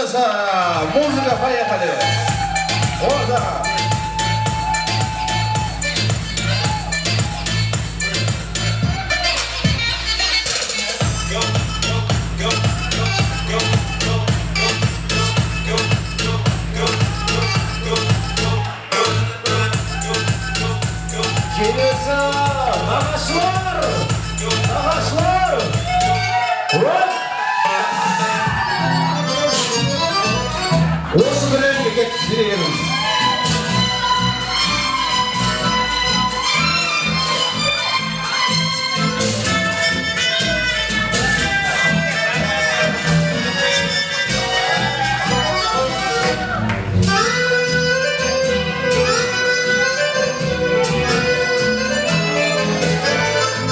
Командасы. Музыка, поехали. О, да. Келесі нағашылар! Нағашылар! Вот! Осы бір әнге кеттік, билей беріңіз.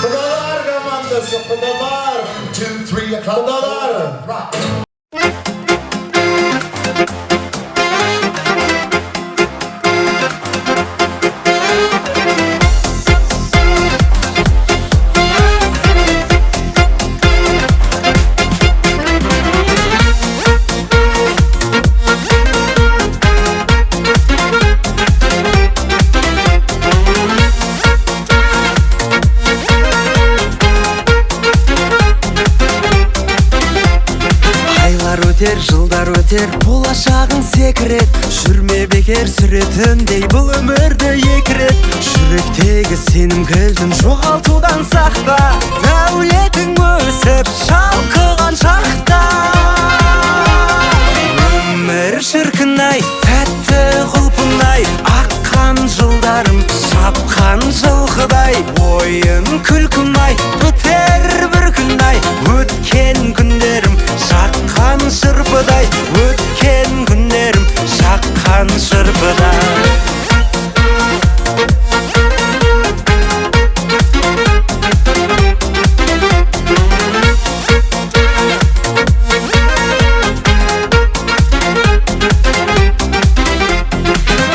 Құдалар командасы, құдалар! 2, 3 o'clock. Құдалар! Rock. Айлар өтер, жылдар өтер, болашағың секірет. Жүрме бекер сүретіндей бұл өмірді екі рет. Жүректегі сенім кілтін жоғалтудан сақта. Дәулетің өсіп шалқыған шақта. Өмір шіркін ай, тәтті құлпынай. Аққан жылдарым шапқан жылқыдай. Ойын күлкім ай, бітер бір күн ай. Өткен күндерім жаққан шырпыдай. Өткен күндерім жаққан шырпыдай.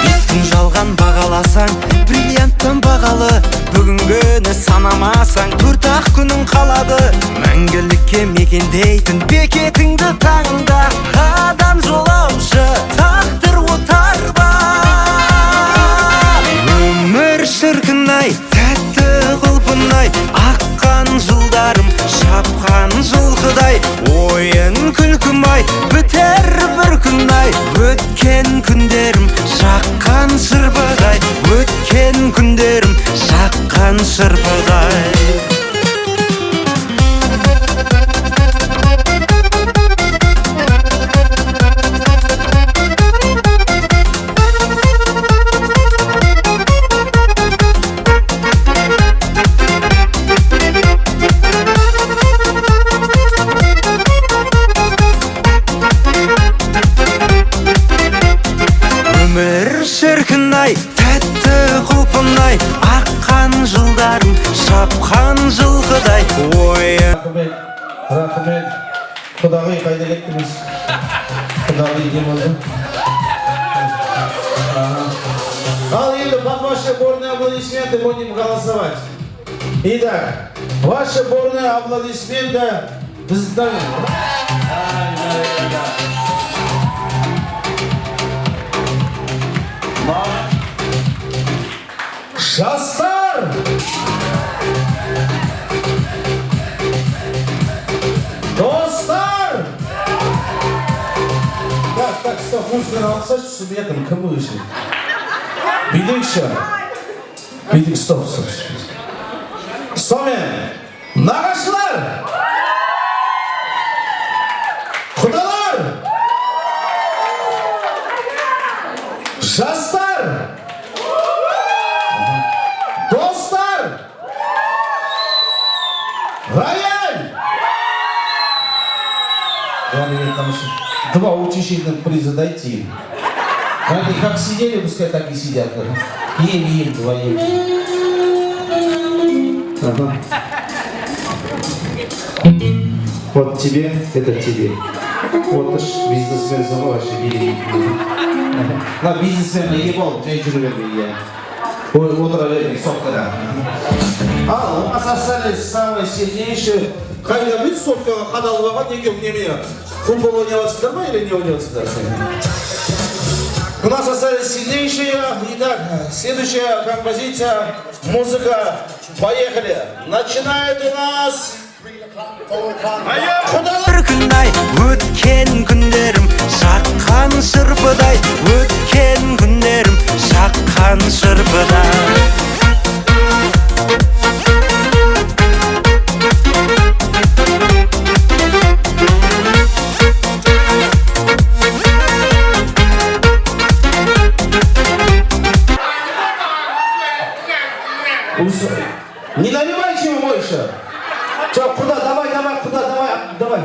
Бес күн жалған бағаласаң, бриллианттан бағалы. Бүгінгіні санамасаң, төрт ақ күнің қалады. Мәңгілікке мекендейтін бекетіңді таңда. Адам жолаушы, тағдыр отарба. Өмір шіркін ай, тәтті құлпынай. Аққан жылдарым шапқан жылқыдай. Ойын күлкім ай, бітер бір күн ай. Өткен күндерім жаққан шырпыдай. Өткен күндерім жаққан шырпыдай. Өмір шіркін ай, тәтті құлпынай. Аққан жылдарым шапқан жылқыдай. Ойын Рахмет, рахмет. Құдағи, қайда кеттіңіз? Құдағи не болды? Ага. Ал енді под ваши бурные аплодисменты будем голосовать. Итак, ваши бурные аплодисменты біздің. Ай, бәрекелді. Жастар! Достар! Так, так, стоп, музыканы алсайшы, түсінбей кім бұл? Билейікші. Билейік, стоп, стоп, стоп. Сонымен, нағашылар! Құдалар! Жастар! Достар! Рояль! Главное, там еще два утешительных приза дайте им. Они как сидели, пускай так и сидят. Им, им, двоим. Ага. Вот тебе, это тебе. Вот уж бизнесмен вообще бери. Ага. На бизнесмен ебал, жай жүре берме, иә. Ой, отыра беріңіз соткада. Ал, у нас остались самые сильнейшие. Қайда білесіз, соткаға қадалып алған екеуі немене? Футбол ойнап жатсыңдар ма или не ойнап жатсыңдар? У нас остались сильнейшие. Итак, следующая композиция, музыка. Поехали. Начинает у нас Құдалар. Шіркін ай, өткен күндерім жаққан шырпыдай, өткен күндерім жаққан шырпыдай. Не наливайте ему больше. Че, куда? Давай, давай, куда? Давай, давай.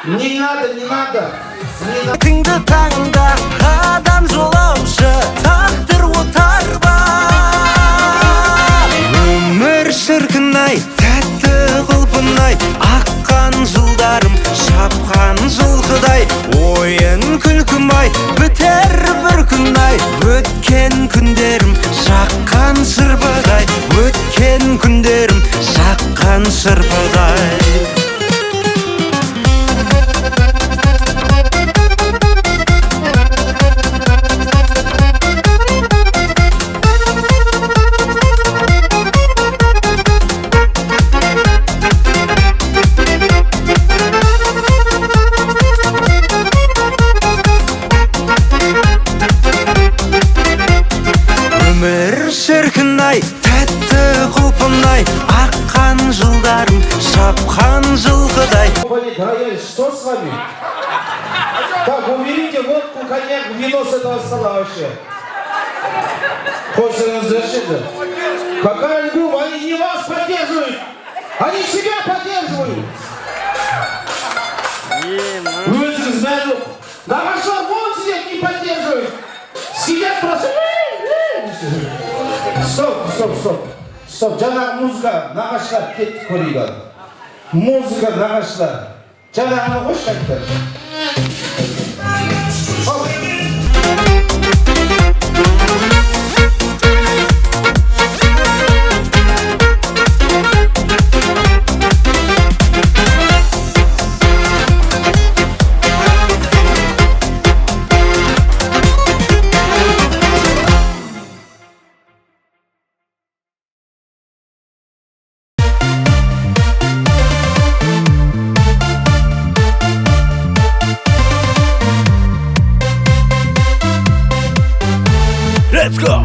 Не надо, не надо. Не надо. Тыңды таңда адам жолаушы, тағдыр отарба. Өмір шіркін ай, тәтті құлпынай, аққан жылдарым шапқан жылқыдай, ойын күлкім ай, бітер бір күн ай, өткен күндерім жаққан шырпыдай, өткен күндерім жаққан шырпыдай. Өмір шіркін ай, тәтті құлпынай, аққан жылдарым шапқан жылқыдай. Болит, рояль, что с вами? Так, уберите водку, коньяк, вино с этого стола вообще. Қойсаңыздаршы енді. Какая группа? Они не вас поддерживают! Они себя поддерживают! Өзіңіз бәрі. Нағашылар вон сидят, не поддерживают! Сидят просто. Стоп, стоп, стоп. Стоп, жаңағы музыка, нағашылар, кеттік, көрейік ал. Музыка, нағашылар. Жаңағыны қойшы қайтадан. Оп. Let's go!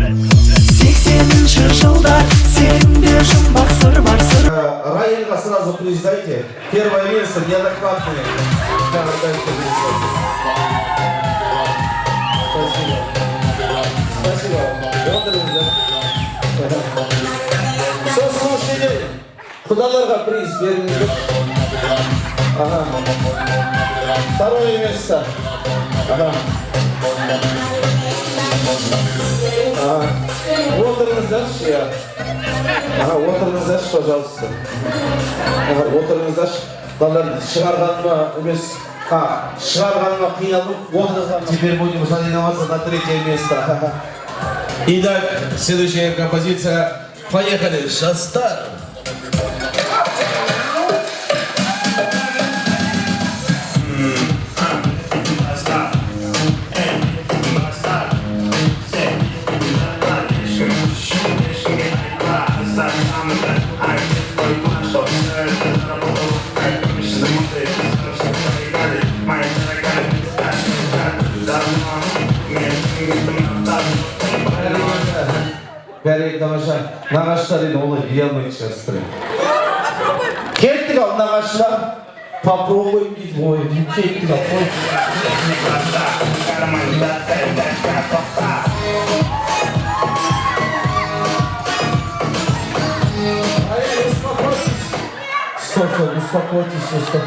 80-жылдар сенде жұмбақ сыр бар, сыр. Рояльға сразу приз дайте. Первое место, неадекватные. Да, дальше приз дайте. Спасибо. Спасибо. Отырыңыздар. Сосын осы жерде құдаларға приз беріңіздер. Ага. Второе место. Ага. Ага. Отырыңыздаршы, иә. Ага, отырыңыздаршы, пожалуйста. Ага, отырыңыздаршы. Мыналар шығарғаныма емес, а, шығарғаныма қиналдым, отырғызғаныма. Теперь будем соревноваться на третье место. Итак, следующая композиция. Поехали. Жастар. Бәрекелді, тамаша. Нағашылар енді олай билей алмайтын шығарсыздар. Кеттік ал, нағашылар. Попробуем дейді ғой. Кеттік ал, қой. Ай, успокойтесь. Стоп, стоп, успокойтесь, стоп.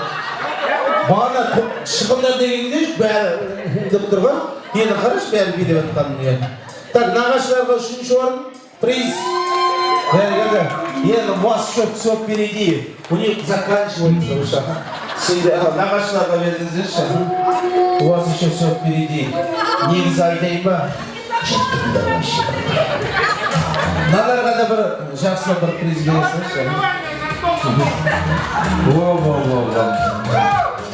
Бағана шығыңдар дегенде бәрі деп тұрған. Енді қарашы, бәрі билеп жатқанын. Иә. Так, нағашыларға үшінші орын приз. Бәрекелді. Енді у вас еще все впереди. У них заканчивается уже. Сендер, нағашыларға бердіңіздерші. У вас еще все впереди. Негізі айтайын ба? Жеттіңдер вообще. Мыналарға да бір жақсы бір приз бересіңізші. Во, во, во, во.